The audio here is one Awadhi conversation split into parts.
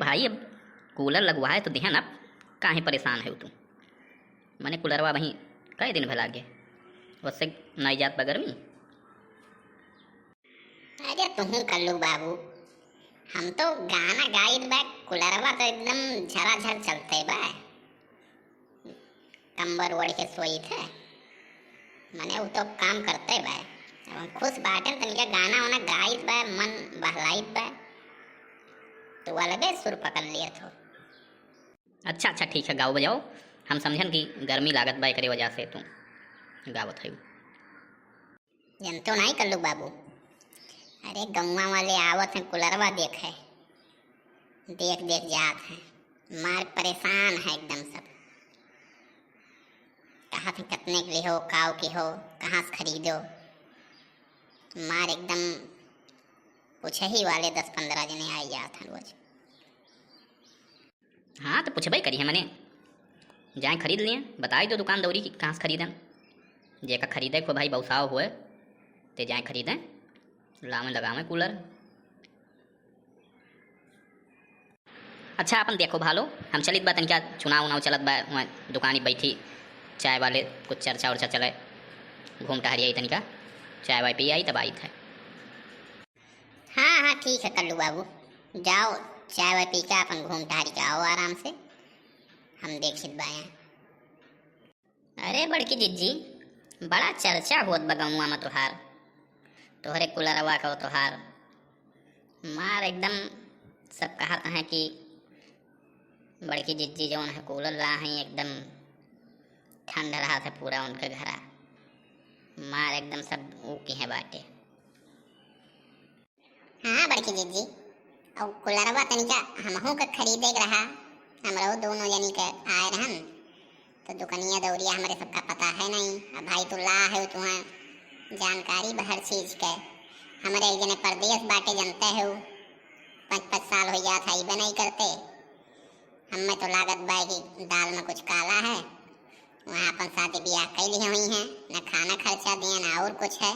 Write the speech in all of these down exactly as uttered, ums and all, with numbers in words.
भाई, अब कूलर लगवाए तो दिहन, अब काहे परेशान है तू? मने कूलरवा वहीं कई दिन भला गे, उससे नाई जात बा गर्मी। अरे तुहूँ कल्लू बाबू, हम तो गाना गाइत बा, कुलरवा तो एकदम झराझर चलते बा, कंबल ओढ़ के सोइत है, मने उ तो काम करते बा। अब हम खुश बाटे, तनिका गाना वाना गाइत बा, मन बहलाइत बा, तो अलगे सुर पकड़ लिए थो। अच्छा, अच्छा, ठीक है, गाओ बजाओ। हम समझन कि गर्मी लागत बा, एकरे वजह से तू गावत है। जनतो नाई कल्लू बाबू, अरे गौवा वाले आवत हैं, कुलरवा देखे, देख देख जात हैं, मार परेशान है एकदम सब। कहत हैं कतने के लिहो, काव के हो, कहाँ से खरीदो, मार एकदम पूछे ही वाले दस पन्द्रह जने आई जात हैं रोज। हाँ, तो पूछबे करी है मने। जाए खरीद लिए, बताई दो दुकान दौरी कि कहाँ से खरीदन। जेका खरीदे को भाई बौसाव होए, ते जाए खरीदे, लावे लगावे कूलर। अच्छा, अपन देखो भालो, हम चलित बा तनिका चुनाव उनाव चलत बा, वहाँ दुकानी बैठी, चाय वाले कुछ चर्चा उर्चा चले, घूम टहरी आई तनिका, चाय वाय पी आई तब आई थे। हाँ, हाँ, ठीक है कल्लू बाबू, जाओ चाय वाय पी के अपन घूम टहरी के आओ आराम से, हम देखित बाया। अरे बड़की जिज्जी, बड़ा चर्चा होत बा गौवा में तोहार, तोहरे कुलरवा का तोहार। मार एकदम सब कहत हैं कि बड़की जिज्जी जौन है कूलर ला हैं, एकदम ठंड रहा था पूरा उनके घरा। मार एकदम सब ऊ की है बाटे। हाँ बड़की जिज्जी, और कुलरवा तनिका हमहू के खरीदे के रहा, हमरो दोनों जनी के आए रहन, तो दुकनिया दौरिया हमरे सबका पता है नहीं। अब भाई तू ला है तुहाँ जानकारी बा हर चीज के, हमरे एक जने परदेस बाटे जनते हो, पाँच पाँच साल हो जात है अइबे नहीं करते। हमें तो लागत बा कि दाल में कुछ काला है, वहाँ अपन शादी ब्याह कैली हुई हैं, न खाना खर्चा दिए न और कुछ है।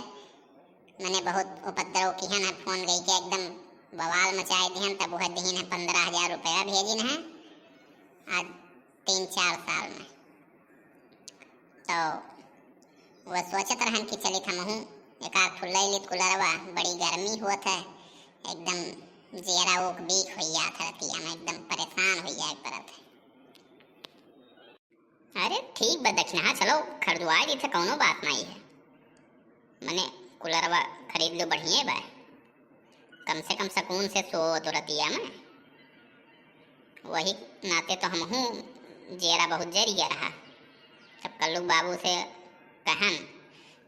मने बहुत उपद्रव किहन है, फोन गई के एकदम बवाल मचाए दिहन, तब वह दिहन है पन्द्रह हजार रुपया भेजिन है आज तीन चार साल में। तो वह सोचत रहन कि चलित हमहूँ एक आध ठो ले लित कुलरवा, बड़ी गर्मी होत है, एकदम जेरा ओक बीक हो जात है रतिया में, एकदम परेशान हो जाए पड़त है। अरे ठीक बा दक्षिणा, चलो खरीदवाई दी थे, कौनो बात नहीं है। मने कुलरवा खरीद लो, बढ़िया बा, कम से कम सुकून से सो तो रतिया में। वही नाते तो हमहूँ जेरा बहुत जरिया रहा। तब कल्लू बाबू से कहन,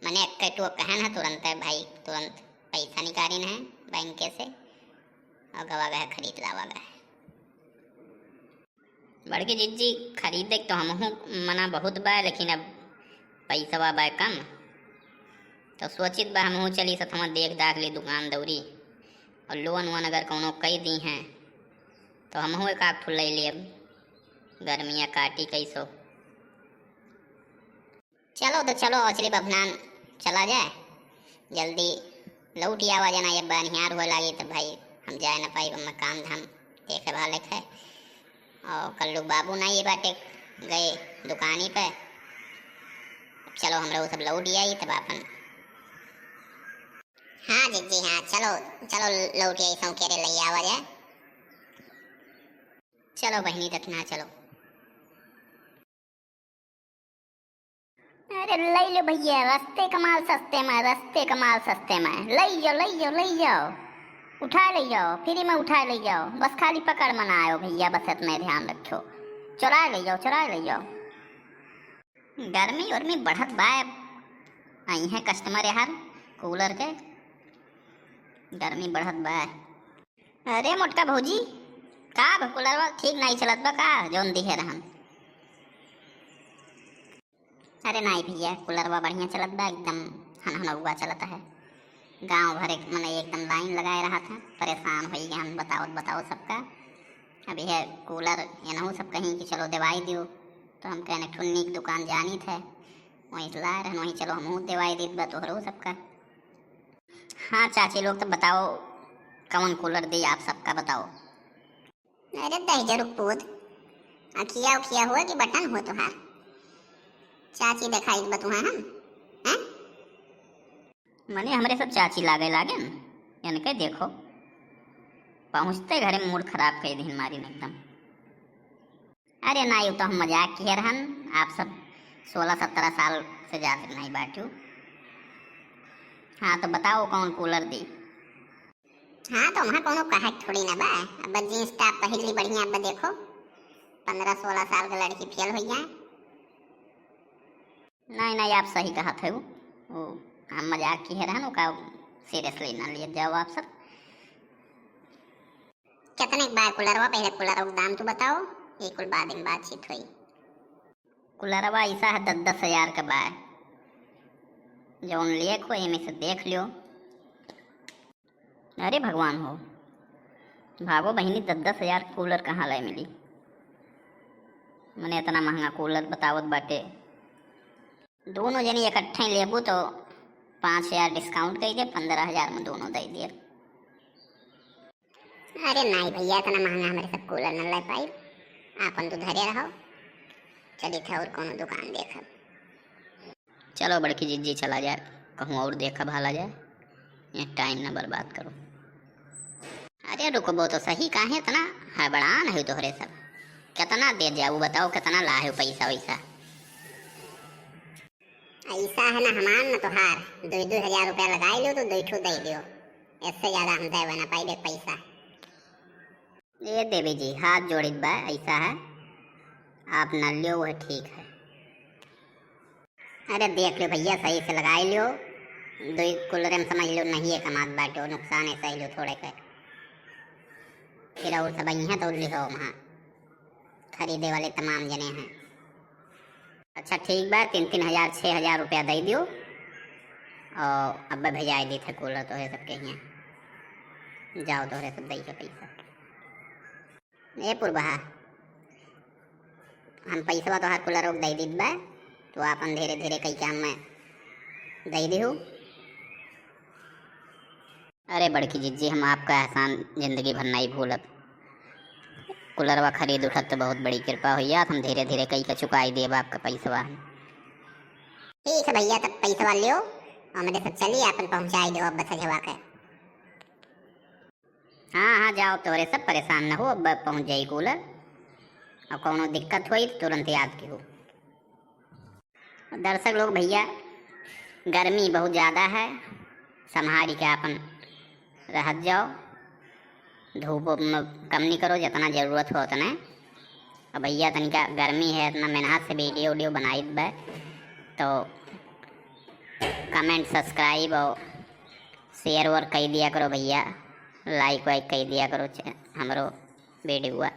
मने एक टो कहन है तुरंत है भाई, तुरंत पैसा निकालिन है बैंक से और गवा गए खरीद लावा गए। बड़की जिज्जी, खरीदे के तो हमहू मना बहुत बा, लेकिन अब पैसवा बा कम, तो सोचित बा हमहू चली सथवा देख दाख ली दुकान दौरी, और लोन वोन अगर कौनो कई दी हैं, तो हमहू एक आध ठो ले लेब, गर्मिया काटी कैसो। चलो तो चलो, अचली बभनान चला जाए, जल्दी लौट आवा जाना, ये बनिहार होए लागी तो भाई हम जाए ना पाई, हमें काम धाम देखे भाले है। और कल्लू बाबू ना ये बाटे गए दुकानी पे, चलो हमरा वो सब लौट आई तब अपन। हाँ जिज्जी हाँ, चलो चलो लौट आई, सौकेरे ले आवा जाए। चलो बहिनी दक्षिणा चलो। अरे लई लो भैया, रस्ते क माल सस्ते में, रस्ते क माल सस्ते में। लई जाओ, लई जाओ, लई जाओ। उठा लई जाओ, फ्री में उठा लई जाओ। बस खाली पकड़ में ना आयो भैया, बस इतने ध्यान रखो। चुरा लई जाओ, चुरा लई जाओ। गर्मी उर्मी बढ़त बा, अब आई हैं कस्टमर यार कूलर के। गर्मी बढ़त बा। अरे मोटका भौजी, का भ-, कूलरवा ठीक नाई चलत बा का, जौन दिहे रहन? अरे नाई भैया, कूलरवा बढ़िया चलत बा, एकदम हनहनौआ चलत है। गाँव भरे मने एकदम लाइन लगाए रहा था, परेशान हो गए हम बताओ बताओ सबका। अब यह कूलर एनहू सब कहीं कि चलो देवाई दियो, तो हम कहने ठुन्नी की दुकान जानी थे, वहीं से लाए रहन, वहीं चलो हमहू देवाई दीत बा तोहरो सबका। हाँ चाची लोग, तो बताओ कौन कूलर दी आप सबका, बताओ। अरे दहिजरू पूत, अखिया उखिया हुआ कि बटन हुआ तुहार? चाची देखाई बतुहा हम, हैं? मने हमरे सब चाची लागे लागेन, इनके देखो, पहुँचते घरे मूड खराब कइ दिन मारिन एकदम। अरे नाई, उ तो हम मजाक किहे रहन, आप सब सोलह सत्रह साल से जादे नाई बाटू। हाँ तो बताओ कौन कूलर दी? हाँ तो वहाँ कौनो कहे के थोड़ी ना बा। अब जींस टॉप पहिर ली बढ़िया, अब देखो पन्द्रह सोलह साल के लड़की फेल होइ जाए। नहीं नहीं, आप सही कहत है। वो हम मजाक किहे रहन, ओका सीरियसली ना लिए जाओ आप सब। कितने के बा कूलरवा? पहले कूलरवा के दाम तू बताओ, ये कुल बाद में बातचीत होई। कूलरवा ऐसा है दस दस हजार का बा, जौन लिए को एमे से देख लियो। अरे भगवान हो, भागो बहिनी, दस दस हजार के कूलर कहाँ लाए मिली? मने इतना महंगा कूलर बतावत बाटे। दोनों जनी इकट्ठे लेबू तो पाँच हजार डिस्काउंट कइ दे, पन्द्रह हजार में दोनों दइ दे। अरे नाई भैया, इतना महंगा हमरे सब कूलर न ले पाई, आपन तो धरे रहो। चलित है और कौनो दुकान देखब। चलो बड़की जिज्जी, चला जाए, कहूँ और देखा भाला जाए, ये टाइम ना बर्बाद करो। अरे रुकबो तो सही, काहे इतना हड़बड़ान है तोहरे सब? कितना दे जाऊ बताओ, कितना ला है पैसा वैसा? ऐसा है ना हमार ना तोहार, दो दो हजार रुपया लगाई लो तो दो ठो दे दियो, इससे ज्यादा हम देवे ना पाइबे पैसा। ए देवी जी, हाथ जोड़ित बा, ऐसा है, आप न लियो, वह ठीक है। अरे देख लियो भैया, सही से लगाई लियो, दो कूलर में समझ लियो नहीं है कमात बाटो, नुकसान है, सही लियो थोड़े के, फिर और सब यहाँ तो लिहो वहाँ खरीदे वाले तमाम जने हैं। अच्छा ठीक बा, तीन तीन हजार, छः हजार रुपया दे दियो और अब भेजाई दी थे कूलर तोहरे सबके यहाँ, जाओ तोहरे सब दे के पैसा। ए पुरबहा, हम पैसवा तोहार कूलर रोक दे दीत बा, तो आपन धीरे धीरे कई काम में दे दिहू। अरे बड़की जिज्जी, हम आपका एहसान जिंदगी भर नहीं भूलब। कूलरवा खरीद उठत तो बहुत बड़ी कृपा हुई, हम धीरे धीरे कई के चुकाई देब आपका पैसवा। ठीक है भैया, तब पैसवा लियो और मेरे सब चलिए, आपन पहुँचाई दो अब बस हजवा के। हाँ हाँ, जाओ तोहरे सब परेशान न हो, अब पहुँच जाई कूलर। और कौनो दिक्कत होई तो तुरंत याद किहो। दर्शक लोग भैया, गर्मी बहुत ज़्यादा है, संभारी के आपन रहत जाओ, धूप में कम नहीं करो, जितना ज़रूरत हो उतने। और भैया तनिका गर्मी है, इतना मेहनत से वीडियो उडियो बनाइत बा, तो कमेंट, सब्सक्राइब और शेयर वेयर कई दिया करो भैया, लाइक वाइक कई दिया करो चे-, हमरो वीडियो।